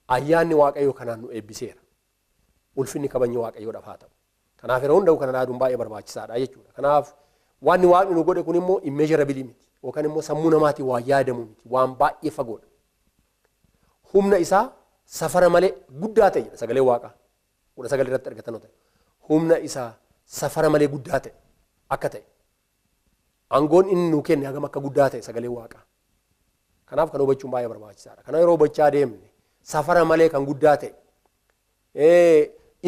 Ayyaanni Waaqayyoo kanaan nu eebbiseera. Ulfinni kabajni Waaqayyoodhaaf haa ta'u. Kanaaf yeroo hundaa kana yaaduun baay'ee barbaachisaadha jechuudha. Kanaaf wanni Waaqni nu godhe kun immoo immeasurable miti yookaan immoo sammuu namaatiin waa yaadamu miti, waan baay'ee fagoodha. Humna isaa safara malee guddaa ta'e jedha sagalee Waaqaa. 19 irratti argatan ta'e. Humna isaa safara malee guddaa ta'e akka ta'e. Aangoon inni nu kenne hagam akka guddaa ta'e sagalee Waaqaa. Kanaaf kan hubachuun baay'ee barbaachisaadha. Kana yeroo hubachaa deemne safara malee kan guddaa ta'e,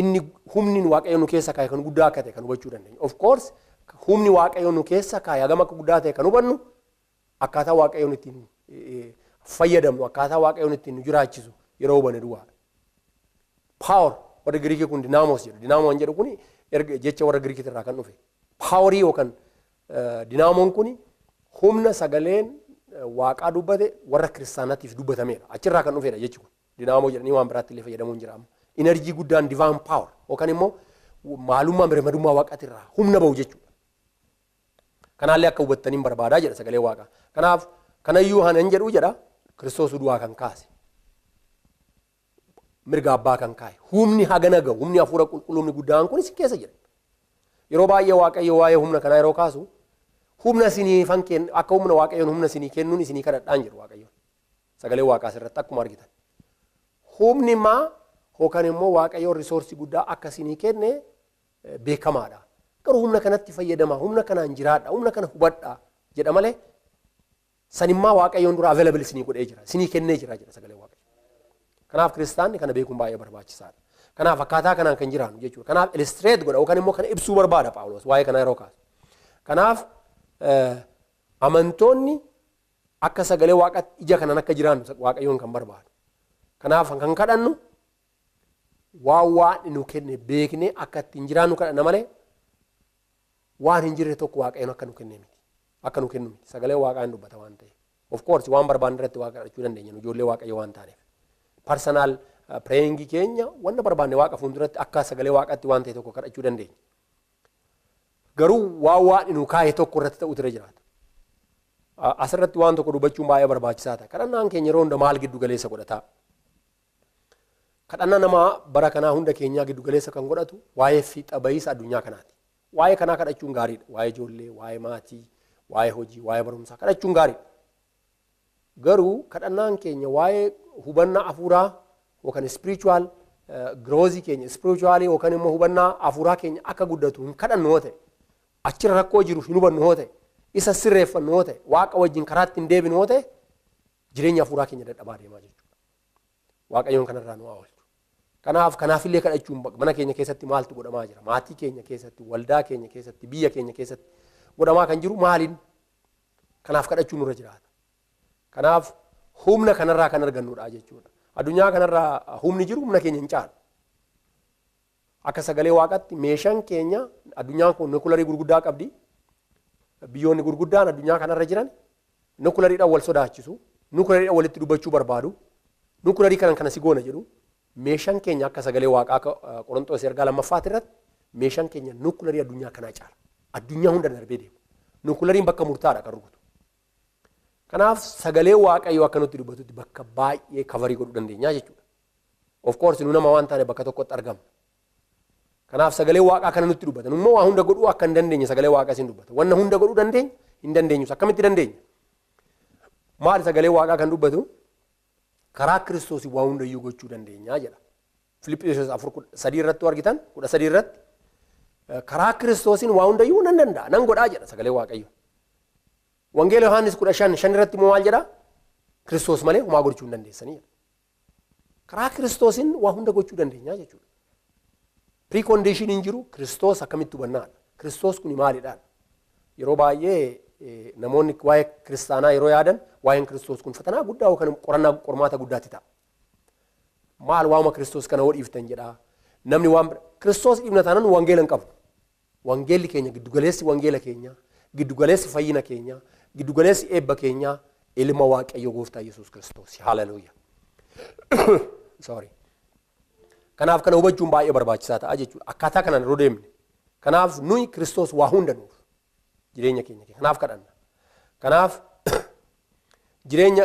inni humni Waaqayyo nu keessa kaa'e kan guddaa akka ta'e kan hubachuu dandeenya. Of course humni Waaqayyo nu keessa kaa'e hagam akka guddaa ta'e kan hubannu akkaataa Waaqayyoon ittiin fayyadamnu, akkaataa Waaqayyoon ittiin nu jiraachisu yeroo hubanne duwwaadha. Power warri Giriikii kun dinaamos jedhu. Dinaamoon jedhu kun erga jecha warra Giriikii irraa kan dhufe. Powerii yookaan dinaamoon kun humna sagaleen Waaqaa dubbate warra kiristaanatiif dubbatameedha. Achirraa kan dhufedha jechi kun. Dinaamoo jedhanii waan biraatti illee fayyadamuun jira amma. Enerjii guddaan divine power yookaan immoo maalummaa birmadummaa Waaqaatirraa humna bahu jechuudha. Kanaallee akka hubattaniin barbaadaa jedha sagalee Waaqaa. Kanaaf kanayyuu hanan jedhu jedha Kiristoos du'aa kan kaase. Mirga abbaa kan kaa'e. Humni hagana gahu, humni hafuura qulqulluu humni guddaan kun isin keessa jira. Yeroo baay'ee Waaqayyo waa'ee humna kanaa yeroo kaasu humna isinii fan kennu akka humna Waaqayyoon humna isinii kennuun isinii kadhadhaan jedhu Waaqayyoon. Sagalee Waaqaa asirratti akkuma argitan. Humni maa yookaan immoo Waaqayyoon risoorsii guddaa akka isinii kenne beekamaadha. Garuu humna kanatti fayyadamaa, humna kanaan jiraadha, humna kana hubadhaa jedha malee sanimmaa Waaqayyoon dura available isinii godhee jira, isinii kennee jira jedha sagalee Waaqayyoo. Kanaaf kiristaanni kana beekuun baay'ee barbaachisaadha. Kanaaf akkaataa kanaan kan jiraannu jechuudha. Kanaaf illustrate godha yookaan immoo kana ibsuu barbaada Phaawulos waa'ee kanaa yeroo kaasu. Kanaaf amantoonni akka sagalee Waaqaatti ija kanaan akka jiraannu Waaqayyoon kan barbaadu. Kanaaf kan kadhannu waan Waaqni nu kenne beeknee akka ittiin jiraannu kadhanna malee waan hin jirre tokko Waaqayyoon akka nu kenne miti. Akka nu kennu miti. Sagalee Waaqaa hin dubbata waan ta'eef. Of course waan barbaanne irratti Waaqa kadhachuu dandeenya nu ijoollee Waaqayyoo waan taaneef. Personal praying keenya wanna barbaanne Waaqa fuulduratti akka sagalee Waaqaatti waan ta'e tokko kadhachuu dandeenya. Garuu waan Waaqni nu kaa'e tokko irratti ta'utu irra jiraata. Asirratti waan tokko dubbachuun baay'ee barbaachisaa ta'a. Kadhannaan keenya yeroo hunda maal giddu galeessa godhata? Kadhannaa namaa bara kanaa hunda keenyaa giddu galeessa kan godhatu waa'ee fiixa bahiisa addunyaa kanaati. Waa'ee kanaa kadhachuun gaariidha. Waa'ee ijoollee, waa'ee maatii, waa'ee hojii, waa'ee barumsaa kadhachuun gaariidha. Garuu kadhannaan keenya waa'ee hubannaa hafuuraa yookaan spiritual growth keenya, spiritually yookaan immoo hubannaa hafuuraa keenya akka guddatu hin kadhannu yoo ta'e, achirra rakkoo jiru hin hubannu yoo ta'e, isa sirreeffannu yoo ta'e, Waaqa wajjin karaatti hin deebinu yoo ta'e, jireenya hafuuraa keenya dadhabaa deemaa jechuudha. Waaqayyoon kanarraa nu haa oolchu. Kanaaf kanaafillee kadhachuun mana keenya keessatti maaltu godhamaa jira? Maatii keenya keessatti, waldaa keenya keessatti, biyya keenya keessatti godhamaa kan jiru maaliin? Kanaaf kadhachuun nurra jiraata. Kanaaf humna kanarraa kan argannudha jechuudha. Addunyaa kanarraa humni jiru humna keenya hin caalu. Akka sagalee Waaqaatti meeshaan keenya addunyaan kun nukularii gurguddaa qabdi. Biyyoonni gurguddaan addunyaa kanarra jiran nukulariidhaan wal sodaachisu, nukulariidhaan walitti dubbachuu barbaadu, nukularii kanan kana si goona jedhu. Meeshaan keenya akka sagalee Waaqaa akka Qorontoos ergaa lammaffaati irratti meeshaan keenya nukularii addunyaa kanaa caala. Addunyaa hunda darbee deema. Nukulariin bakka murtaadha kan rukutu. Kanaaf sagalee Waaqayyoo akka nutti dubbatutti bakka baay'ee kavarii godhuu dandeenya jechuudha. Of course nu nama waan taane bakka tokkotti argamna. Kanaaf sagalee Waaqaa kana nutti dubbata. Nummoo waa hunda godhuu akka hin dandeenye sagalee Waaqaa isin dubbata. Wanna hunda godhuu dandeenya hin dandeenyus. Akkamitti dandeenya? Maali sagalee Waaqaa kan dubbatu? Karaa Kiristoosii waa hundayyuu gochuu dandeenya jedha. Filiphisiyoos 4:13 irratti argitan, 13 irratti karaa Kiristoosiin waa hundayyuu nan danda'a, nan godhaa jedha sagalee Waaqayyoo. Wangeela Yohaannis 15:5 irratti immoo maal jedha? Kiristoos malee homaa gochuu hin dandeessanii jedha. Karaa Kiristoosiin waa hunda gochuu dandeenya jechuudha. Precondition hin jiru, Kiristoos akkamitti hubannaadha? Kiristoos kuni maalidha? Yeroo baay'ee namoonni waa'ee kiristaanaa yeroo yaadan waa'een Kiristoos kun fatanaa guddaa yookaan qorannaa qormaata guddaatti ta'a. Maal waama Kiristoos kana hoo dhiiftan jedhaa. Namni waan Kiristoos dhiifna taanaan wangeela hin qabnu. Wangeelli keenya giddugaleessi wangeela keenya, giddugaleessi fayyina keenya, giddugaleessi eebba keenya ilma Waaqayyo gooftaa Yesuus Kiristoos. Haleluuyaa. Sorry. Kanaaf kana hubachuun baay'ee barbaachisaa ta'a jechuudha. Akkaataa kanaan yeroo deemne. Kanaaf nuyi Kiristoos waa hunda nuuf jireenya keenya kanaaf kadhanna. Kanaaf jireenya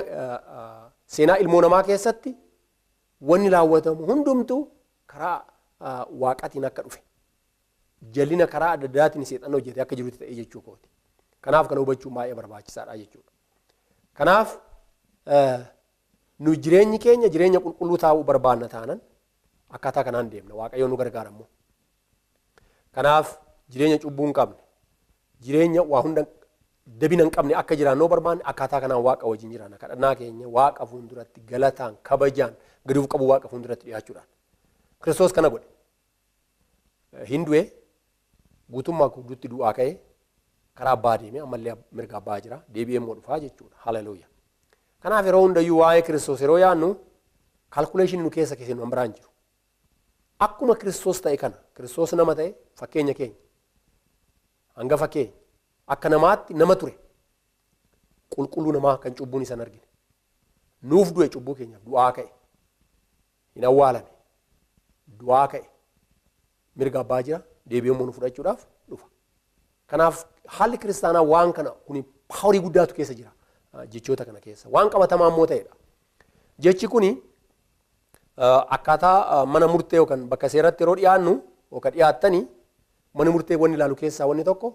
seenaa ilmoo namaa keessatti wanni raawwatamu hundumtuu karaa waaqatiin akka dhufe. Jallina karaa adda addaatiin seexanna hojjetee akka jirutti ta'e jechuu kooti. Kanaaf kana hubachuun baay'ee barbaachisaadha jechuudha. Kanaaf nu jireenyi keenya jireenya qulqulluu taa'uu barbaanna taanan akkaataa kanaan deemna. Waaqayyoon nu gargaara immoo. Kanaaf jireenya cubbuu hin qabne, jireenya waa hunda dabina hin qabne akka jiraannoo barbaanne akkaataa kanaan waaqa wajjin jiraanna. Kadhannaa keenya waaqa fuulduratti galataan kabajaan gadi of qabu waaqa fuulduratti dhiyaachuudhaan. Kiristoos kana godhe. Hin du'e guutummaa gudduutti du'aa ka'ee karaa abbaa deemee ammallee mirga abbaa jira deebi'ee immoo dhufaa jechuudha. Haleluuyaa. Kanaaf yeroo hundayyuu waa'ee Kiristoos yeroo yaadnu kaalkuleeshinii nu keessa keessi nu biraan jiru. Akkuma Kiristoos ta'e kana Kiristoos nama ta'e fakkeenya keenya hangafa keenya akka namaatti nama ture qulqulluu namaa kan cubbuun isa hin argine nuuf du'e cubbuu keenyaaf du'aa ka'e hin awwaalame du'aa ka'e mirga abbaa jira deebi'ee immoo nu fudhachuudhaaf dhufa. Kanaaf haalli kiristaanaa waan kana kuni paawarii guddaatu keessa jira jechoota kana keessa waan qabatamaa immoo ta'edha. Jechi kuni akkaataa mana murtee yookaan bakka seeratti yeroo dhiyaannu yookaan dhiyaattanii mana murtee wanni ilaalu keessaa wanni tokko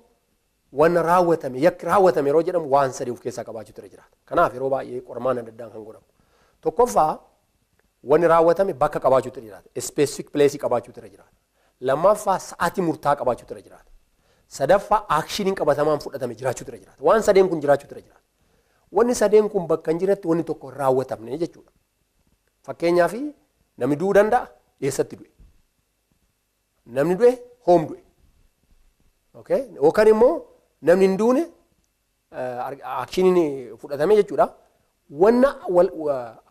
wanna raawwatame yakki raawwatame yeroo jedhamu waan sadii of keessaa qabaachuutu irra jiraata. Kanaaf yeroo baay'ee qormaan adda addaan kan godhamu. Tokkoffaa wanni raawwatame bakka qabaachuutu irra jiraata. Specific place qabaachuutu irra jiraata. Lammaffaa sa'aatii murtaa qabaachuutu irra jiraata. Sadaffaa actioniin qabatamaan fudhatame jiraachuutu irra jiraata. Waan sadeen kun jiraachuutu irra jiraata. Wanni sadeen kun bakka hin jirretti wanni tokko hin raawwatamne jechuudha. Fakkeenyaaf namni du'uu danda'a eessatti du'e? Namni du'e hoom du'e? Okay? Yookaan immoo namni hin duune actioniin fudhatame jechuudha. Wanna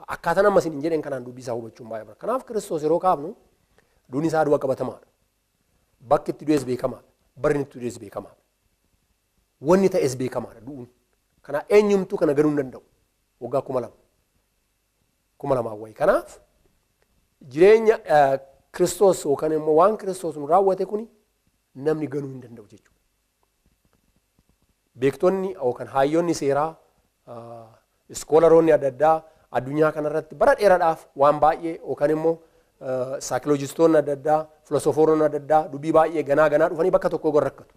akkaataan amma isin hin jedheen kanaan dubbii isaa hubachuun baay'ee barbaada. Kanaaf Kiristoos yeroo kaafnu duuni isaa du'a qabatamaadha. Bakki itti du'es beekamaadha. Barri itti du'es beekamaadha. Wanni ta'es beekamaadha du'uun. Kanaaf eenyumtuu kana ganuu hin danda'u. Waggaa 2000. 2000 wayii. Kanaaf jireenya Kiristoos yookaan immoo waan Kiristoos nu raawwate kuni namni ganuu hin danda'u jechuudha. Beektonni yookaan hayyoonni seeraa iskoolaroonni adda addaa addunyaa kanarratti bara dheeraadhaaf waan baay'ee yookaan immoo saayikiloojistoonni adda addaa filosoforoonni adda addaa dubbii baay'ee ganaa ganaa dhufanii bakka tokko gor rakkatu.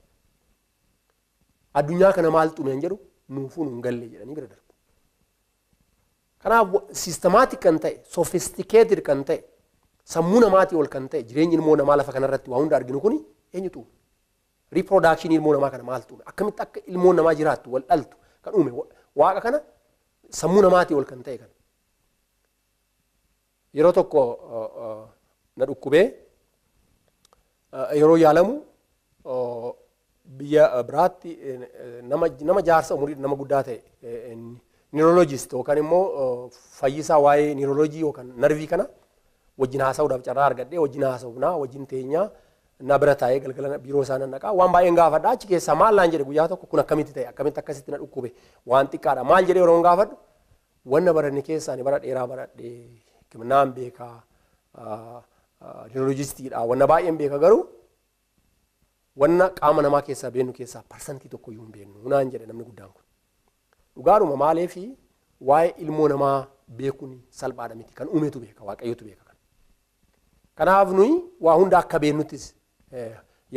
Addunyaa kana maal xume hin jedhu nuufuu nu hin galle jedhanii bira darbu. Kanaaf systematic kan ta'e sophisticated kan ta'e sammuu namaatii ol kan ta'e jireenyi ilmoo namaa lafa kanarratti waa hunda arginu kuni eenyutu uume? Reproduction ilmoo namaa kana maaltu uume? Akkamitti akka ilmoon namaa jiraattu wal dhaltu kan uume waaqa kana sammuu namaatii ol kan ta'e kana. Yeroo tokko na dhukkubee yeroo yaalamu biyya biraatti nama jaarsa umurii nama guddaa ta'e neurologist yookaan immoo fayyisaa waa'ee neurology yookaan narvii kana wajjin haasa'uudhaaf carraa argadhee wajjin haasa'uufnaa wajjin teenyaa na bira taa'ee galgala biiroo isaa nan dhaqaa waan baay'een gaafadha achi keessaa maal naan jedhe guyyaa tokko kun akkamitti ta'e akkamitti akkasitti na dhukkube waan xiqqaadha maal jedhee yeroo gaafadhu wanna baranne keessaa ani bara dheeraa baradhee hikimnaan beekaa neurologistiidha wanna baay'een beeka garuu wanna qaama namaa keessaa beennu keessaa 1% iyyuu hin beennu naan jedhe namni guddaan kun. Dhugaadhuma maaliif waa'ee ilmoo namaa beekuun salphaadha miti kan uumetu beeka waaqayyotu beeka kan. Kanaaf nuyi waa hunda akka beennuttis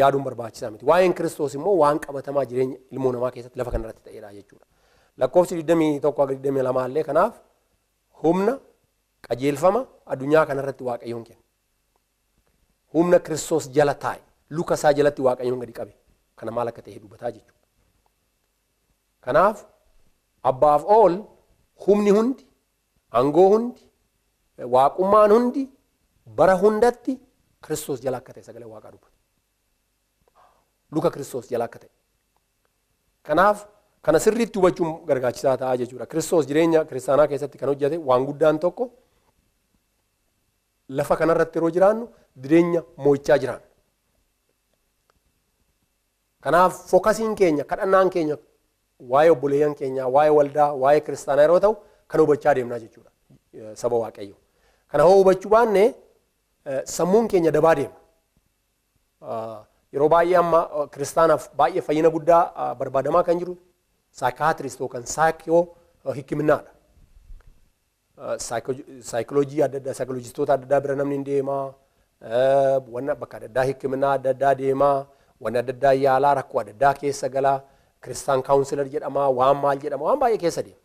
yaaduun barbaachisaa miti. Waa'een Kiristoos immoo waan qabatamaa jireenya ilmoo namaa keessatti lafa kanarratti ta'edha jechuudha. Lakkoofsi 21 haga 22 illee kanaaf humna qajeelfama addunyaa kanarratti waaqayyoon kenne. Humna Kiristoos jala taa'e luka isaa jalatti waaqayyoon gadi qabe kana maal akka ta'e dubbataa jechuudha. Kanaaf abbaaf ol humni hundi aangoo hundi waaqummaan hundi bara hundatti Kiristoos jala akka ta'e sagalee waaqaa dubbata. Luka Kiristoos jala akka ta'e. Kanaaf kana sirriitti hubachuun gargaachisaa ta'a jechuudha. Kiristoos jireenya kiristaanaa keessatti kan hojjete waan guddaan tokko lafa kanarratti yeroo jiraannu jireenya mo'ichaa jiraanna. Kanaaf fookasiin keenya kadhannaan keenya waa'ee obboleeyyan keenyaa, waa'ee waldaa, waa'ee kiristaanaa yeroo ta'u kan hubachaa deemnaa jechuudha saba Waaqayyoo. Kana hoo hubachuu baanne sammuun keenya dabaa deema. Yeroo baay'ee amma kiristaanaaf baay'ee fayyina guddaa barbaadamaa kan jiru saayikaatirist yookaan saayikoo hikimnaadha. Saayikoloojii adda addaa, saayikolojistoota adda addaa bira namni hin deemaa, wanna bakka adda addaa hikiminaa adda addaa deemaa, wanna adda addaa yaalaa rakkoo adda addaa keessa galaa, kiristaan kaawunsilar jedhama, waan maal jedhama, waan baay'ee keessa deema.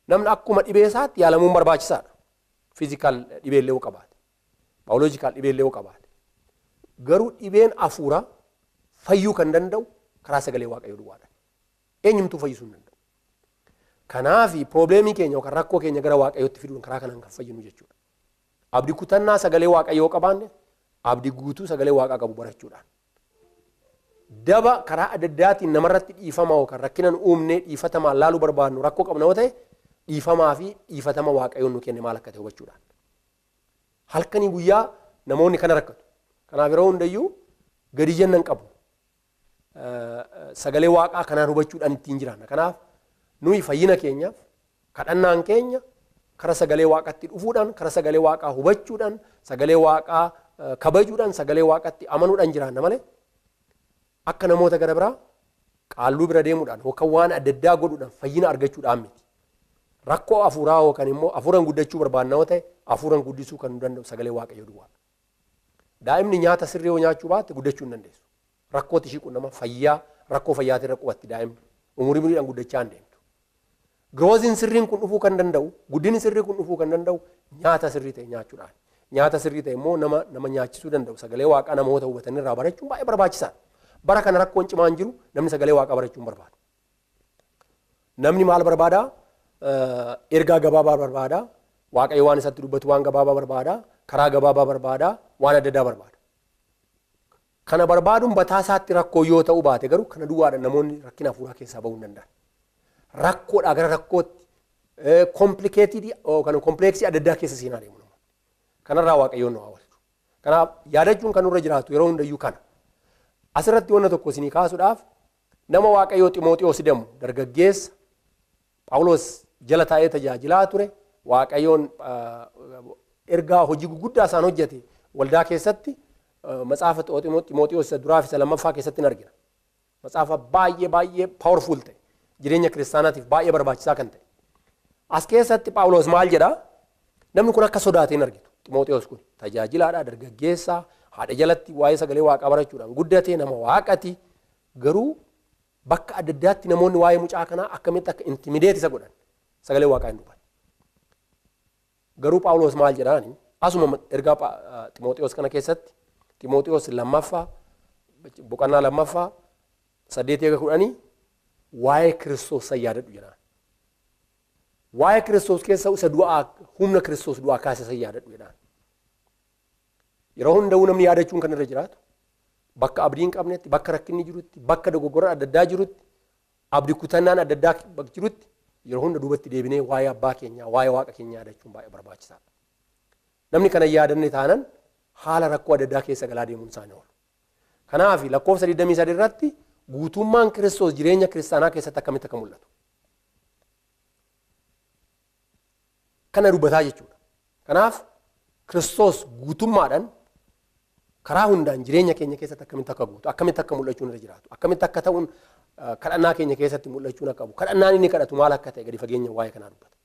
Namni akkuma dhibee isaatti yaalamuun barbaachisaadha. Fiizikaal dhibee illee yoo qabaate, baayoloojikaal dhibee illee yoo qabaate. Garuu dhibeen hafuuraa fayyuu kan danda'u karaa sagalee Waaqayyoo duwwaadha. Eenyumtuu fayyisuu hin danda'u. Kanaaf piroobileemii keenya yookaan rakkoo keenya gara Waaqayyootti fiduun karaa kanaan kan fayyinu jechuudha. Abdii kutannaa sagalee Waaqayyoo qabaanne abdii guutuu sagalee Waaqaa qabu barachuudhaan. Daba karaa adda addaatiin namarratti dhiifama yookaan rakkina nu uumnee dhiifatamaan laaluu barbaadnu rakkoo qabna yoo ta'e dhiifamaa fi dhiifatama Waaqayyoon nu kenne maal akka ta'e hubachuudhaan. Halkanii guyyaa namoonni kana rakkatu. Kanaaf yeroo hundayyuu gadi jennan qabu. Sagalee Waaqaa kanaan hubachuudhaan ittiin jiraanna. Kanaaf nuyi fayyina keenyaaf kadhannaan keenya kara sagalee Waaqatti dhufuudhaan, kara sagalee Waaqaa hubachuudhaan, sagalee Waaqaa kabajuudhaan, sagalee Waaqatti amanuudhaan jiraanna malee akka namoota gara biraa qaalluu bira deemuudhaan yookaan waan adda addaa godhuudhaan fayyina argachuudhaan miti. Rakkoo hafuuraa yookaan immoo hafuuraan guddachuu barbaanna yoo ta'e hafuuraan guddisuu kan nu danda'u sagalee Waaqayyoo duwwaadha. Daa'imni nyaata sirrii yoo nyaachuu baatte guddachuu hin dandeessu. Rakkootti ishii qunnama fayyaa rakkoo fayyaatiin irra qubatti daa'imni umurii umuriidhaan guddachaa hin deemtu. Girooziin sirriin kun dhufuu kan danda'u, guddinni sirrii kun dhufuu kan danda'u nyaata sirrii ta'e nyaachuudhaan. Nyaata sirrii ta'e immoo nama nyaachisuu danda'u sagalee Waaqaa namoota hubatanii irraa barachuun baay'ee barbaachisaadha. Bara kana rakkoon cimaan jiru namni sagalee Waaqaa barachuu hin barbaadu. Namni maal barbaadaa? Ergaa gabaabaa barbaadaa. Waaqayyo waan isatti dubbatu waan gabaabaa barbaadaa. Karaa gabaabaa barbaadaa. Waan adda addaa barbaada. Kana barbaaduun bataa isaatti rakkoo yoo ta'u baate garuu kana duwwaadha namoonni rakkina hafuuraa keessaa bahuu hin danda'an. Rakkoodhaa gara rakkootti komplikeetidii yookaan kompleeksii adda addaa keessa seenaa deemu namoonni. Kanarraa Waaqayyoon nu haa oolchu. Kanaaf yaadachuun kan nurra jiraatu yeroo hundayyuu kana. Asirratti wanna tokko isinii kaasuudhaaf nama Waaqayyoo Ximooxiyoos jedhamu dargaggeessa Phaawulos jala taa'ee tajaajilaa ture Waaqayyoon ergaa hojii guguddaa isaan hojjete waldaa keessatti matsaafa Ximooxiyoos isa duraa fi isa lammaffaa keessatti hin argina. Matsaafa baay'ee baay'ee powerful ta'e jireenya kiristaanaatiif baay'ee barbaachisaa kan ta'e. As keessatti Phaawulos maal jedhaa? Namni kun akka sodaate hin argitu. Ximooxiyoos kun tajaajilaadha, dargaggeessaa, haadha jalatti waa'ee sagalee Waaqaa barachuudhaan guddatee nama Waaqati. Garuu bakka adda addaatti namoonni waa'ee mucaa kanaa akkamitti akka intimideet isa godhan sagalee Waaqaa hin dubbatan. Garuu Phaawulos maal jedhaani? Asuma ergaa Ximooxiyoos kana keessatti Ximooxiyoos lammaffaa boqonnaa lammaffaa 8-10 waa'ee Kiristoos san yaadadhu jedhaan. Waa'ee Kiristoos keessa isa du'aa humna Kiristoos du'aa kaase san yaadadhu jedhaan. Yeroo hunda'uu namni yaadachuun kan irra jiraatu bakka abdii hin qabnetti, bakka rakkinni jirutti, bakka dogoggoraan adda addaa jirutti, abdii kutannaan adda addaa bakka jirutti yeroo hunda duubatti deebinee waa'ee abbaa keenyaa, waa'ee Waaqa keenyaa yaadachuun baay'ee barbaachisaadha. Namni kana yaadanne taanan haala rakkoo adda addaa keessa galaa deemuun isaanii oolu. Kanaaf lakkoofsa 23 irratti guutummaan Kiristoos jireenya kiristaanaa keessatti akkamitti akka mul'atu. Kana dubbataa jechuudha. Kanaaf Kiristoos guutummaadhaan karaa hundaan jireenya keenya keessatti akkamitti akka guutu, akkamitti akka mul'achuun irra jiraatu, akkamitti akka ta'uun kadhannaa keenya keessatti mul'achuun akka qabu, kadhannaan inni kadhatu maal akka ta'e gadi fageenya waa'ee kanaa dubbata.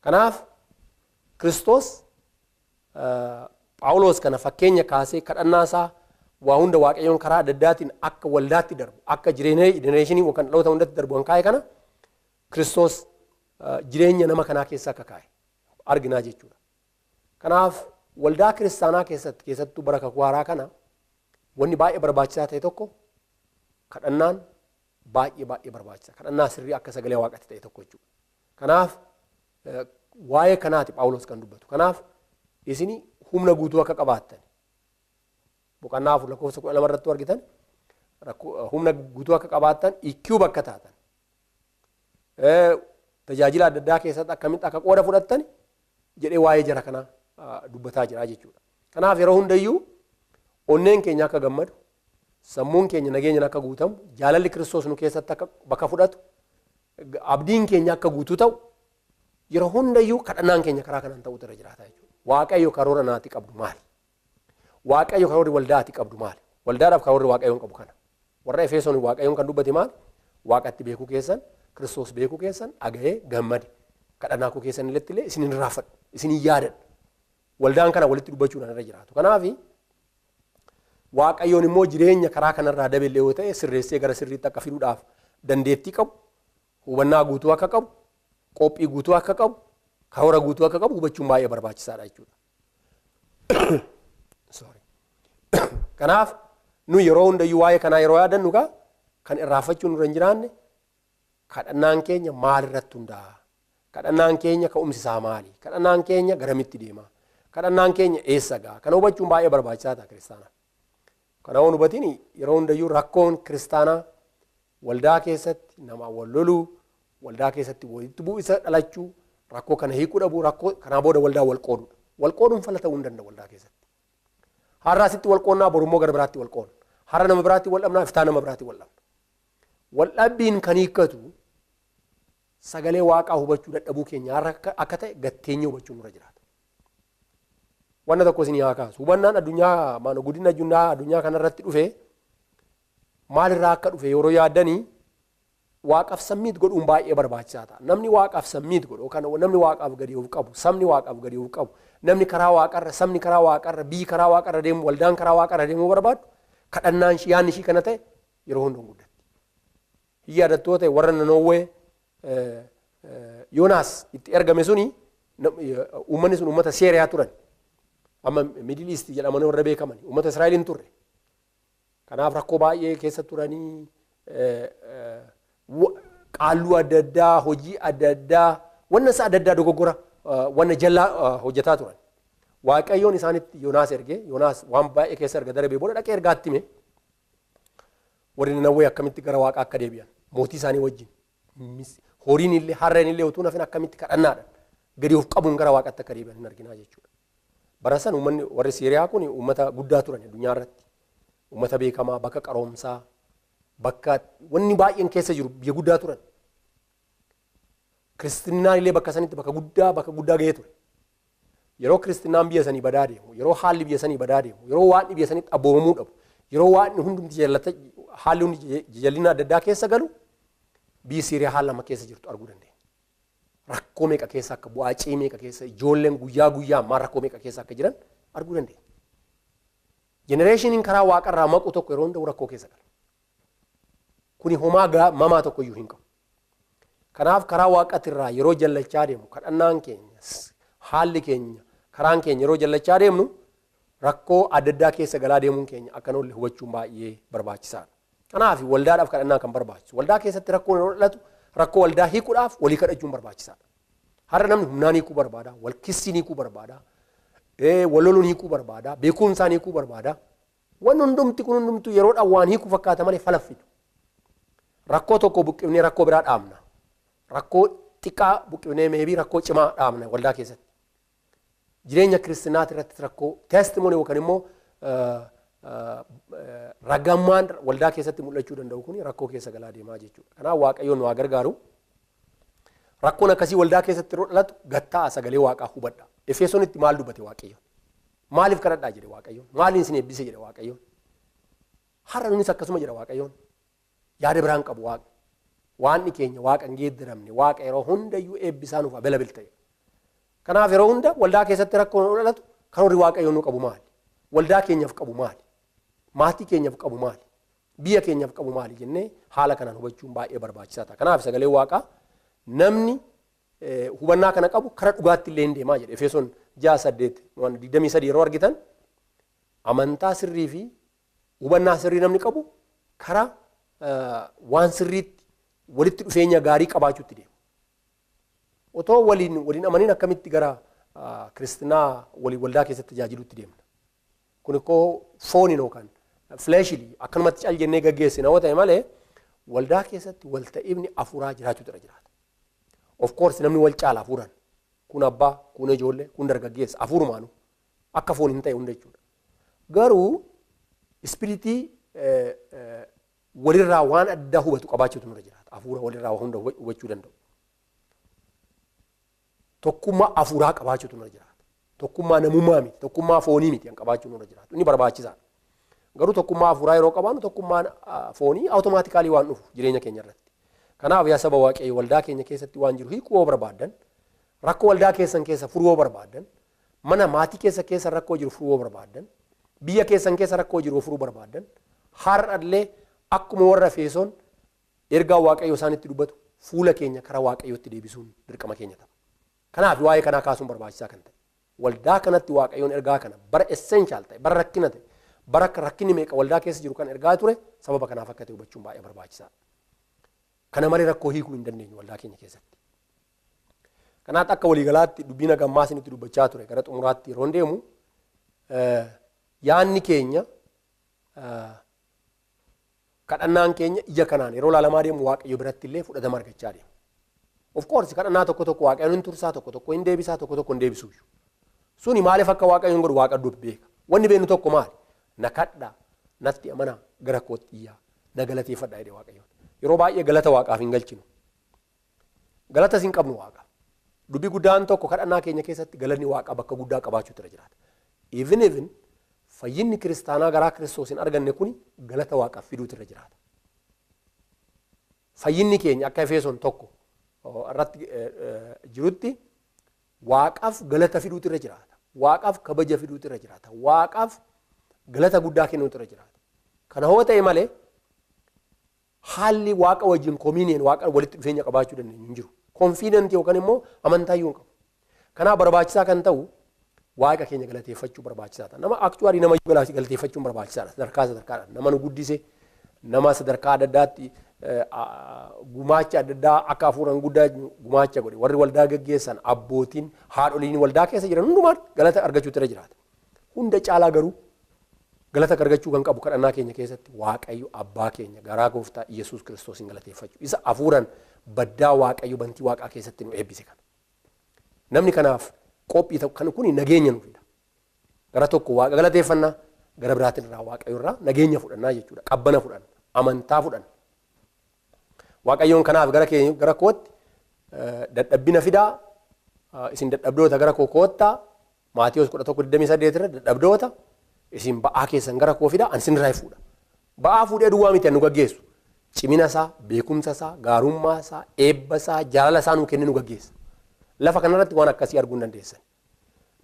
Kanaaf Kiristoos Phaawulos kana fakkeenya kaasee kadhannaa isaa waa hunda Waaqayyoon karaa adda addaatiin akka waldaatti darbu, akka jenereeshinii yookaan dhaloota hundatti darbu kan kaa'e kana Kiristoos jireenya nama kanaa keessa akka kaa'e arginaa jechuudha. Kanaaf waldaa kiristaanaa keessatti keessattuu bara kakuu haaraa kana wanni baay'ee barbaachisaa ta'e tokko kadhannaan baay'ee baay'ee barbaachisaa. Kadhannaa sirrii akka sagalee Waaqaatti ta'e tokko jechuudha. Kanaaf waa'ee kanaati Phaawulos kan dubbatu. Kanaaf isin humna guutuu akka qabaattan boqonnaa 4 lakkoofsa 12 irratti argitan humna guutuu akka qabaattan, equip akka taatan, tajaajila adda addaa keessatti akkamitti akka qooda fudhattan jedhee waa'ee jara kanaa dubbataa jira jechuudha. Kanaaf yeroo hundayyuu onneen keenya akka gammadu, sammuun keenya nageenyaan akka guutamu, jaalalli Kiristoos nu keessatti akka bakka fudhatu, abdiin keenya akka guutuu ta'u, yeroo hundayyuu kadhannaan keenya karaa kanaan ta'utu irra jiraata jechuudha. Waaqayyo karoora naati qabdu maali? Waaqayyo karoorri waldaati qabdu maali? Waldaadhaaf karoorri Waaqayyoon qabu kana. Warra Efesoon Waaqayyoon kan dubbate maali? Waaqatti beekuu keessan, Kiristoos beekuu keessan, dhaga'ee gammade. Kadhannaa koo keessan illee isin hin raafadhu, isin hin yaadadhu. Waldaan kana walitti dubbachuudhaan irra jiraatu. Kanaaf Waaqayyoon immoo jireenya karaa kanarraa dabellee yoo ta'e sirreessee gara sirriitti akka fiduudhaaf dandeettii qabu, hubannaa guutuu akka qabu, qophii guutuu akka qabu, karoora guutuu akka qabu hubachuun baay'ee barbaachisaadha jechuudha. Sorry. Kanaaf nu yeroo hundayyuu waa'ee kanaa yeroo yaadannu gaa kan irraanfachuu nurra hin jiraanne kadhannaan keenya maalirratti hundaa'a? Kadhannaan keenya ka'umsi isaa maali? Kadhannaan keenya garamitti deema? Kadhannaan keenya eessa ga'a? Kana hubachuun baay'ee barbaachisaa ta'a kiristaanaa. Kana waan hubatiin yeroo hundayyuu rakkoon kiristaanaa waldaa keessatti nama wal loluu, waldaa keessatti walitti bu'isa dhalachuu, rakkoo kana hiikuu dhabuu, rakkoo kanaa booda waldaa wal qoodudha. Wal qooduun fala ta'uu hin danda'u waldaa keessatti. Har'a asitti wal qoonnaa, borummoo gara biraatti wal qoonna. Har'a nama biraatti wal dhabnaa, iftaan nama biraatti wal dhabna. Wal dhabbiin kan hiikkatu sagalee waaqaa hubachuu dadhabuu keenya har'a akka ta'e gatteenya hubachuu nurra jiraata. Wanna tokko isin haa kaasu. Hubannaan addunyaa maano guddina addunyaa kanarratti dhufe maalirraa akka dhufe yeroo yaaddanii waaqaaf submit godhuun baay'ee barbaachisaa ta'a. Namni waaqaaf submit godhu yookaan namni waaqaaf gadi of qabu, sabni waaqaaf gadi of qabu, namni karaa waaqarra, sabni karaa waaqarra, biyyi karaa waaqarra deemu, waldaan karaa waaqarra deemuu barbaadu, kadhannaan ishii yaadni ishii kana ta'e yeroo hundumaa guddatti. Hin yaadattoo ta'e warra Nanawwee Yoonaas itti ergame suni uummanni sun uummata Seeriyaa turan. Amma Middle East jedhamanii warra beekaman uummata Israa'el hin turre. Kanaaf rakkoo baay'ee keessa turanii, qaalluu adda addaa, hojii adda addaa, wanna isa adda addaa dogoggora, wanna jallaa hojjetaa turan. Waaqayyoon isaanitti Yoonaas ergee, Yoonaas waan baay'ee keessa erga darbee booda dhaqee ergaatti hime. Warri Nanawwee akkamitti gara waaqaa akka deebi'an mootii isaanii wajjin horiin illee harreen illee utuu nafin akkamitti kadhannaadhaan gadi of qabuun gara waaqatti akka deebi'an hin arginaa jechuudha. Bara san uummanni warri Siiriyaa kun uummata guddaa turan addunyaa irratti. Uummata beekamaa, bakka qaroomsaa, bakka wanni baay'een keessa jiru biyya guddaa turan. Kiristinnaan illee bakka sanitti bakka guddaa ga'ee ture. Yeroo kiristinnaan biyya sanii badaa deemu, yeroo haalli biyya sanii badaa deemu, yeroo waaqni biyya sanitti abboomamuu dhabu, yeroo waaqni hundumti jallata haalli hundi jallina adda addaa keessa galu, biyyi Siiriyaa haala lama keessa jirtu arguu dandeenya. Rakkoo meeqa keessa akka bu'aa cii meeqa keessa ijoolleen guyyaa guyyaa ammaa rakkoo meeqa keessa akka jiran arguu dandeenya. Generationiin karaa waaqarraa maqu tokko yeroo hunda'u rakkoo keessa gala. Kuni homaa mamaa tokko iyyuu hin qabu. Kanaaf karaa waaqatirraa yeroo jallachaa deemu kadhannaan keenya, haalli keenya, karaan keenya yeroo jallachaa deemnu rakkoo adda addaa keessa galaa deemuun keenya akka nolle hubachuun baay'ee barbaachisaadha. Kanaaf waldaadhaaf kadhannaa kan barbaachisu. Waldaa keessatti rakkoon yeroo dhalatu rakkoo waldaa hiikuudhaaf walii kadhachuun barbaachisaadha. Har'a namni humnaan hiikuu barbaada, wal kissiin hiikuu barbaada, wal loluun hiikuu barbaada, beekumsaan hiikuu barbaada. Wanni hundumti kun hundumtu yeroodhaan waan hiikuu fakkaata malee falaffidu. Rakkoo tokko buqqifnee rakkoo biraa dhaabna. Rakkoo xiqqaa buqqifnee maybe rakkoo cimaa dhaabna waldaa keessatti. Jireenya kiristinaati irratti rakkoo testimony yookaan immoo ragammaan waldaa keessatti mul'achuu danda'u kun rakkoo keessa galaa deemaa jechuudha. Kanaaf Waaqayyoon nu haa gargaaru. Rakkoon akkasii waldaa keessatti yeroo dhalatu gattaa sagalee waaqaa hubadha. Efesoonitti maal dubbate Waaqayyo? Maaliif kadhadhaa jedhe Waaqayyoon? Maaliin isin eebbise jedhe Waaqayyoon? Har'a nunis akkasuma jedha Waaqayyoon. Yaada biraan qabu Waaqa. Waaqni keenya Waaqa hin geeddaramne, Waaqa yeroo hundayyuu eebbisaa nuuf available ta'e. Kanaaf yeroo hunda waldaa keessatti rakkoon yeroo dhalatu karoorri Waaqayyoon nu qabu maali? Waldaa keenyaaf qabu maali? Maatii keenyaaf qabu maali? Biyya keenyaaf qabu maali jennee haala kanaan hubachuun baay'ee barbaachisaa ta'a. Kanaaf sagalee Waaqaa namni hubannaa kana qabu kara dhugaatti illee hin deemaa jedhe. Efesoon 6:8-23 yeroo argitan amantaa sirrii fi hubannaa sirrii namni qabu karaa waan sirriitti walitti dhufeenya gaarii qabaachuutti deema. Otoo waliin waliin amaniin akkamitti gara kiristinaa waliin waldaa keessatti tajaajiluutti deemna? Kun ikkoo fooniin yookaan Fleshly akkanumatti cal jennee gaggeessina yoo ta'e malee waldaa keessatti walta'ibni afuuraa jiraachuutu irra jiraata. Of course namni wal caala afuuraan. Kun abbaa, kun ijoollee, kun dargaggeessa afuurumaanu akka foon hin ta'e hunda jechuudha. Garuu ispiritii walirraa waan addaa hubatu qabaachuutu nurra jiraata. Afuura walirraa hunda hubachuu danda'u. Tokkummaa afuuraa qabaachuutu nurra jiraata. Tokkummaa namummaa miti, tokkummaa foonii miti kan qabaachuu nurra jiraatu. Inni barbaachisaadha. Garuu tokkummaa afuuraa yeroo qabaannu tokkummaan foonii automatically waan dhufu jireenya keenya irratti. Kanaaf yaa saba Waaqayyo, waldaa keenya keessatti waan jiru hiikuu yoo barbaaddan, rakkoo waldaa keessan keessa furuu yoo barbaaddan, mana maatii keessa keessa rakkoo jiru furuu yoo barbaaddan, biyya keessan keessa rakkoo jiru furuu barbaaddan, har'allee akkuma warra Efesoon ergaa Waaqayyo isaanitti dubbatu fuula keenya karaa Waaqayyootti deebisuun dirqama keenya ta'a. Kanaaf waa'ee kanaa kaasuun barbaachisaa kan ta'e. Waldaa kanatti Waaqayyoon ergaa kana bara essential ta'e, bara rakkina ta'e, bara rakkinni meeqa waldaa keessa jiru kan ergaa ture sababa kanaaf akka ta'e hubachuun baay'ee barbaachisaadha. Kana malee rakkoo hiikuu hin dandeenyu waldaa keenya keessatti. Kanaaf akka waliigalaatti dubbiin hagammaa isinitti dubbachaa ture gara xumuraatti yeroo deemu, yaanni keenya, kadhannaan keenya ija kanaan yeroo ilaalamaa deemu Waaqayyo biratti illee fudhatama argachaa deema. Of course kadhannaa tokko tokko Waaqayyoon hin tursaa, tokko tokko hin deebisaa, tokko tokko hin deebisuuyyu. Suni maaliif akka Waaqayyoon godhu Waaqa dubbi beeka. Wanni beeknu tokko maali? Na kadhaa, natti amanaa, gara kootti iyyaa, na galateeffadhaa jedhee Waaqayyoon. Yeroo baay'ee galata Waaqaaf hin galchinu. Galatas hin qabnu Waaqa. Dubbi guddaan tokko kadhannaa keenya keessatti galanni Waaqaa bakka guddaa qabaachuutu irra jiraata. Even fayyinni kiristaanaa garaa Kiristoos hin arganne kuni galata Waaqaaf fiduutu irra jiraata. Fayyinni keenya akka Efesoon 1 irratti jirutti Waaqaaf galata fiduutu irra jiraata. Waaqaaf kabaja fiduutu irra jiraata. Waaqaaf galata guddaa kennuutu irra jiraata. Kana hoo ta'e malee haalli Waaqa wajjin communion, Waaqa walitti dhufeenya qabaachuu dandeenyu hin jiru. Confident yookaan immoo amantaa iyyuu hin qabu. Kanaaf barbaachisaa kan ta'u Waaqa keenya galateeffachuu barbaachisaadha. Nama actually nama galateeffachuun barbaachisaadha. Sadarkaa sadarkaadhaan nama nu guddise, nama sadarkaa adda addaatti gumaacha adda addaa akka hafuuraan guddaa gumaacha godhe, warri waldaa gaggeessan, abbootiin, haadholiin waldaa keessa jiran hundumaan galata argachuutu irra jiraata. Hunda caalaa garuu galata argachuu kan qabu kadhannaa keenya keessatti Waaqayyo abbaa keenya garaa gooftaa Iyyasuus Kiristoosiin galateeffachuu. Isa hafuuraan baddaa Waaqayyo bantii Waaqaa keessatti nu eebbise kana. Namni kanaaf qophii ta'u kan kuni nageenya nu fida. Gara tokko Waaqa galateeffannaa, gara biraatiin irraa Waaqayyo irraa nageenya fudhannaa jechuudha. Qabbana fudhanna, amantaa fudhanna. Waaqayyoon kanaaf gara keenya gara kootti dadhabbina fidaa, isin dadhabdoota gara koo koottaa, Maatiyos 11:28 irra dadhabdoota isin ba'aa keessan gara koo fidaa, ani isinirraa fuudha. Ba'aa fuudhee duwwaa miti nu gaggeessu. Cimina isaa, beekumsa isaa, gaarummaa isaa, eebba isaa, jaalala isaa nuu kennee nu gaggeessa. Lafa kanarratti waan akkasii arguu hin dandeessan.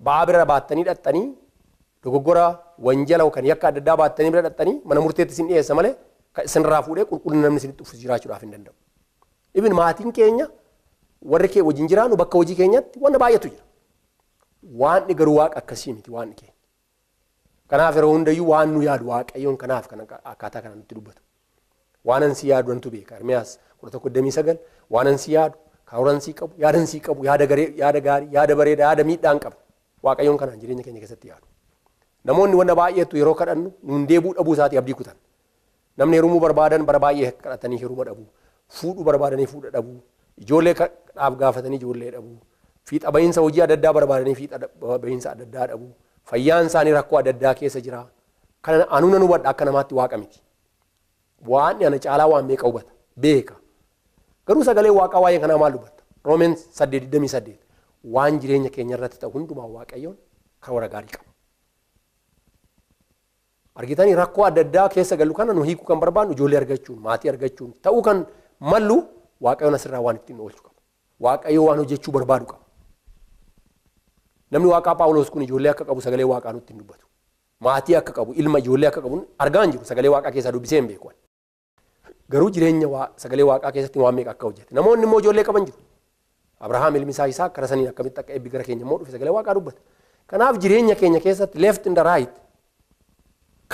Ba'aa bira baattanii dhaxxanii dogoggora wanjala yookaan yakka adda addaa baattanii bira dhaxxanii mana murteetti isin dhiyeessa malee kan isinirraa fuudhee qulqullina namni isinitti dhufu jiraachuudhaaf hin danda'u. Ibin maatiin keenya warri kee wajjin jiraannu bakka hojii keenyatti wanna baay'eetu jira. Waan garuu Waaqa akkasii miti waan keenya. Kanaaf yeroo hundayyuu waan nu yaadu Waaqayyoon kanaaf kan akkaataa kanaan nutti dubbatu. Waan ansi yaadu antu beeka. Ermiyaas 11:29 waan ansi yaadu, karoora ansii qabu, yaada ansii qabu, yaada garee, yaada gaarii, yaada bareedaa, yaada miidhaa hin qabu. Waaqayyoon kanaan jireenya keenya keessatti yaadu. Namoonni wanna baay'eetu yeroo kadhannu nuun deebuu dhabuu isaatii abdii kutan. Namni heerumuu barbaadan bara baay'ee kadhatanii heeruma dhabuu, fuudhuu barbaadanii fuudha dhabuu, ijoollee dhaaf gaafatanii ijoollee dhabuu, fiixa bahiinsa hojii adda addaa barbaadanii fiixa bahiinsa adda addaa dhabuu, fayyaan isaanii rakkoo adda addaa keessa jira. Kana anuu nan hubadha akka namaatti Waaqa miti. Waan ana caalaa waan meeqa hubata beeka. Garuu sagalee Waaqaa waa'ee kanaa maal dubbata? Roomeen 8:28 waan jireenya keenya irratti ta'u hundumaa Waaqayyoon karoora gaarii qaba. Argitanii rakkoo adda addaa keessa galu kana nu hiikuu kan barbaannu ijoollee argachuun, maatii argachuun ta'uu kan mallu Waaqayyoon asirraa waan ittiin oolchu qaba. Waaqayyo waan hojjechuu barbaadu qaba. Namni Waaqaa Phaawulos kun ijoollee akka qabu sagalee Waaqaa nutti hin dubbatu. Maatii akka qabu, ilma ijoollee akka qabu argaa hin jiru, sagalee Waaqaa keessaa dubbisee hin beeku. Garuu jireenya sagalee Waaqaa keessatti waan meeqa akka hojjete. Namoonni immoo ijoollee qaban jiru. Abrahaam ilmi isaa Yisaaq karaa saniin akkamitti akka eebbi gara keenya immoo dhufe sagalee Waaqaa dubbata. Kanaaf jireenya keenya keessatti left and the right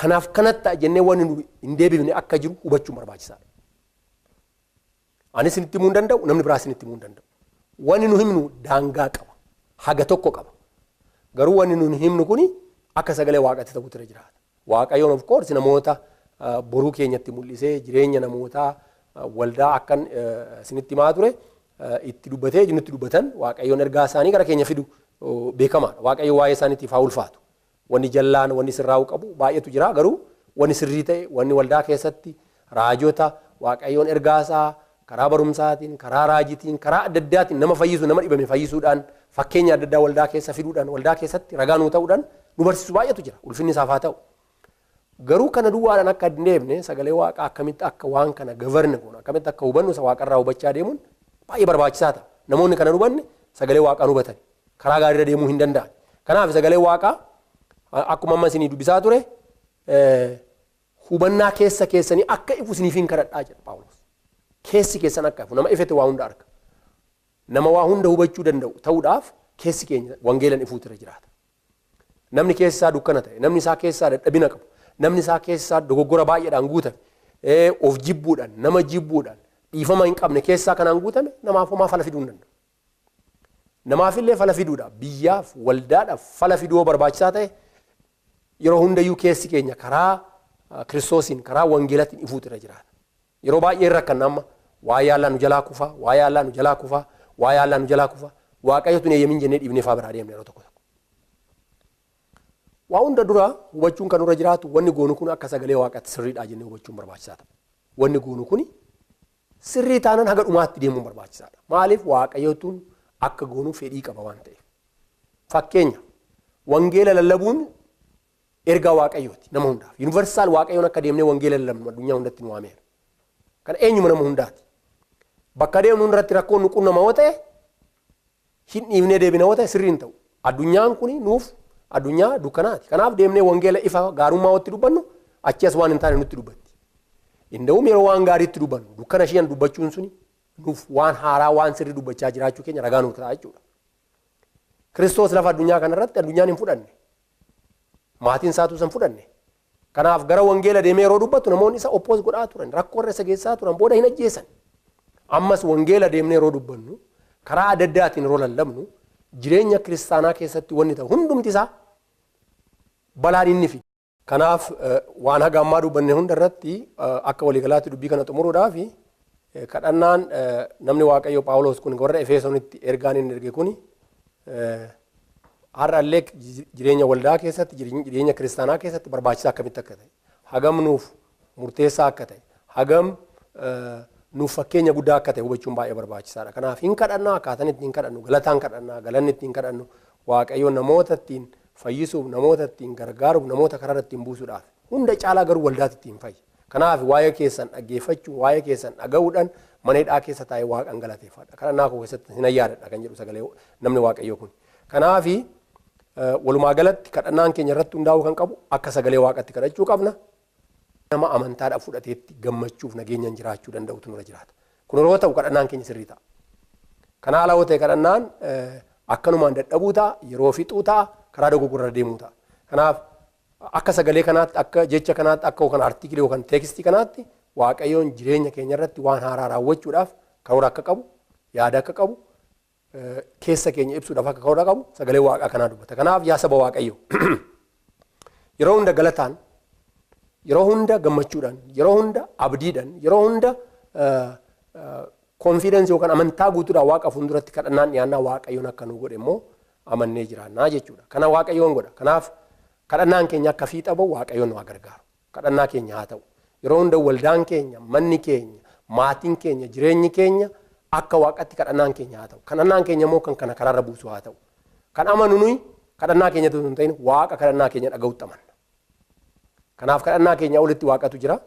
kanaaf kanatti ta'a jennee wanni nu hin deebifne akka jiru hubachuun barbaachisaadha. Ani isinitti himuu hin danda'u, namni biraa isinitti himuu hin danda'u. Wanni nu himnu daangaa qaba, haga tokko qaba. Garuu wanni nu himnu kuni akka sagalee Waaqaatti ta'utu irra jiraata. Waaqayyoon of course namoota boruu keenyatti mul'isee jireenya namootaa waldaa akkan isinitti himaa ture itti dubbatee nutti dubbatan Waaqayyoon ergaa isaanii gara keenya fidu beekamaadha. Waaqayyo waa'ee isaaniitiif haa ulfaatu. Wanni jallaan wanni sirraa'uu qabu baay'eetu jira garuu wanni sirrii ta'e wanni waldaa keessatti raajota Waaqayyoon ergaa isaa karaa barumsaatiin, karaa raajitiin, karaa adda addaatiin nama fayyisu, nama dhibame fayyisuudhaan fakkeenya adda addaa waldaa keessa fiduudhaan waldaa keessatti ragaa nuu ta'uudhaan nu barsiisu baay'eetu jira. Ulfinni isaaf haa ta'u. Garuu kana duwwaadhaan akka hin deemne sagalee waaqaa akkamitti akka waan kana gavarne goonu akkamitti akka hubannu isa waaqarraa hubachaa deemuun baay'ee barbaachisaa ta'a. Namoonni kana hubanne sagalee waaqaa hubatan karaa gaariirra deemuu hin danda'an. Kanaaf sagalee waaqaa akkuma amma isinii dubbisaa ture hubannaa keessa keessanii akka ifu isiniif hin kadhadhaa jedha Phaawulos. Keessi keessan akka ifu nama ifete waa hunda arga. Nama waa hunda hubachuu danda'u ta'uudhaaf keessi keenya wangeelan ifuutu irra jiraata. Namni keessi isaa dukkana ta'e, namni isaa keessaa dadhabina qabu, namni isaa keessaa dogoggora baay'eedhaan guutame, of jibbuudhaan, nama jibbuudhaan, dhiifama hin qabne keessaa kanaan guutame namaaf homaa fala fiduu hin danda'u. Namaafillee fala fiduudhaaf, biyyaaf, waldaadhaaf fala fiduu barbaachisaa ta'e yeroo hundayyuu keessi keenya karaa Kiristoosiin, karaa wangeelatiin ifuutu irra jiraata. Yeroo baay'ee rakkanna amma waa yaallaa nu jalaa kufa, waa yaallaa nu jalaa kufa, waa yaallaa nu jalaa kufa, Waaqayyotu hin eeyyamin jennee dhiibnee faa biraa deemna yeroo tokko tokko. Waa hunda dura hubachuun kan nurra jiraatu wanni goonu kun akka sagalee waaqaatti sirriidha jennee hubachuun barbaachisaa ta'a. Wanni goonu kun sirrii taanaan haga dhumaatti deemuun barbaachisaadha. Maaliif Waaqayyotuun akka goonu fedhii qaba waan ta'eef. Fakkeenya wangeela lallabuun ergaa Waaqayyooti nama hundaaf. Yuunivarsaal Waaqayyoon akka deemnee wangeela lallabnu addunyaa hundatti nu waameera. Kana eenyuma nama hundaati. Bakka deemnu irratti rakkoon nu qunnama yoo ta'e hin dhiifnee deebina yoo ta'e sirrii hin ta'u. Addunyaan kun nuuf addunyaa dukkanaati. Kanaaf deemnee wangeela ifa gaarummaa watti dubbannu achi as waan hin taane nutti dubbatti. Inda'uum yeroo waan gaariitti dubbannu dukkana isheen dubbachuun suni nuuf waan haaraa waan sirrii dubbachaa jiraachuu keenya ragaa nuuf ta'a jechuudha. Kiristoos lafa addunyaa kanarratti addunyaan hin fudhanne. Maatiin isaatu isa hin fudhanne. Kanaaf gara wangeela deemee yeroo dubbatu namoonni isa oppoos godhaa turan, rakkoo irra isa geessaa turan, booda hin ajjeesan. Ammas wangeela deemnee yeroo dubbannu karaa adda addaatiin yeroo lallabnu jireenya kiristaanaa keessatti wanni ta'u hundumti isaa balaan inni fidu. Kanaaf waan haga ammaa dubbanne hunda irratti akka waliigalaatti dubbii kana xumuruudhaaf kadhannaan namni Waaqayyo Phaawulos kun warra Efesoonitti ergaan inni erge kun har'allee jireenya waldaa keessatti jireenya kiristaanaa keessatti barbaachisaa akkamitti akka ta'e hagam nuuf murteessaa akka ta'e hagam nuuf fakkeenya guddaa akka ta'e hubachuun baay'ee barbaachisaadha. Kanaaf hin kadhannaa akkaataan ittiin kadhannu galataan kadhannaa galanni ittiin kadhannu Waaqayyo namoota ittiin fayyisuuf namoota ittiin gargaaruuf namoota karaa ittiin buusuudhaaf hunda caalaa garuu waldaatti ittiin fayya. Kanaaf waa'ee keessan dhaggeeffachuu waa'ee keessan dhaga'uudhaan mana hidhaa keessa taa'ee Waaqan galateeffadha. Kadhannaa koo keessatti hin yaadadha kan jedhu sagalee namni Waaqayyoo kun. Kanaaf walumaa galatti kadhannaan keenya irratti hundaa'uu kan qabu akka sagalee Waaqatti kadhachuu qabna. Nama amantaadhaaf fudhateetti gammachuuf nageenyaan jiraachuu danda'utu nurra jiraata. Kun yeroo ta'u kadhannaan keenya sirrii ta'a. Kana ala yoo ta'e kadhannaan akkanumaan dadhabuu ta'a, yeroo fixuu ta'a, karaa dogoggorra deemuu ta'a. Kanaaf akka sagalee kanaatti, akka jecha kanaatti, akka yookaan artiikilii yookaan teekstii kanaatti Waaqayyoon jireenya keenya irratti waan haaraa raawwachuudhaaf karoora akka qabu, yaada akka qabu, keessa keenya ibsuudhaaf akka karoora qabu sagalee Waaqaa kanaa dubbata. Kanaaf yaa saba Waaqayyoo yeroo hunda galataan, yeroo hunda gammachuudhaan, yeroo hunda abdiidhaan, yeroo hunda konfiidensii yookaan amantaa guutuudhaan Waaqa fuulduratti kadhannaan dhiyaannaa Waaqayyoon akka nu godhe immoo amannee jiraannaa jechuudha. Kana Waaqayyoon godha. Kanaaf kadhannaan keenya akka fiixa ba'u Waaqayyoon nu haa gargaaru. Kadhannaa keenya haa ta'u. Yeroo hunda waldaan keenya, manni keenya, maatiin keenya, jireenyi keenya akka Waaqatti kadhannaan keenya haa ta'u. Kadhannaan keenya immoo kan kana karaarra buusu haa ta'u. Kan amanu nuyi kadhannaa keenya osoo hin ta'in Waaqa kadhannaa keenya dhaga'utti amanna. Kanaaf kadhannaa keenya olitti Waaqatu jira.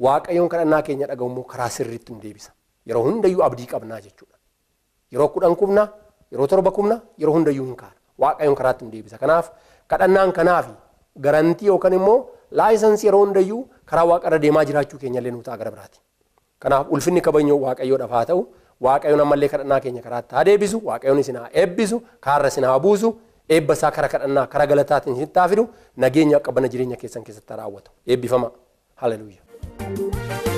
Waaqayyoon kadhannaa keenya dhaga'u immoo karaa sirriitti nu deebisa. Yeroo hundayyuu abdii qabnaa jechuudha. Yeroo 10 kubna, yeroo 7 kubna, yeroo hundayyuu hin kaana. Waaqayyoon karaatti nu deebisa. Kanaaf kadhannaan kanaaf garantii yookaan immoo laayisansii yeroo hundayyuu karaa Waaqarra deemaa jiraachuu keenya illee nu ta'a gara biraati. Kanaaf ulfinni kabajoo Waaqayyoodhaaf haa ta'u. Waaqayyoon ammallee kadhannaa keenya karaatti haa deebisu. Waaqayyoon isin haa eebbisu. Kaarra isin haa buusu. Eebba isaa karaa kadhannaa karaa galataatiin isinitti haa fidu. Nageenya qabana jireenya keessan keessatti haa raawwatu. Eebbifama. Haleluuyaa.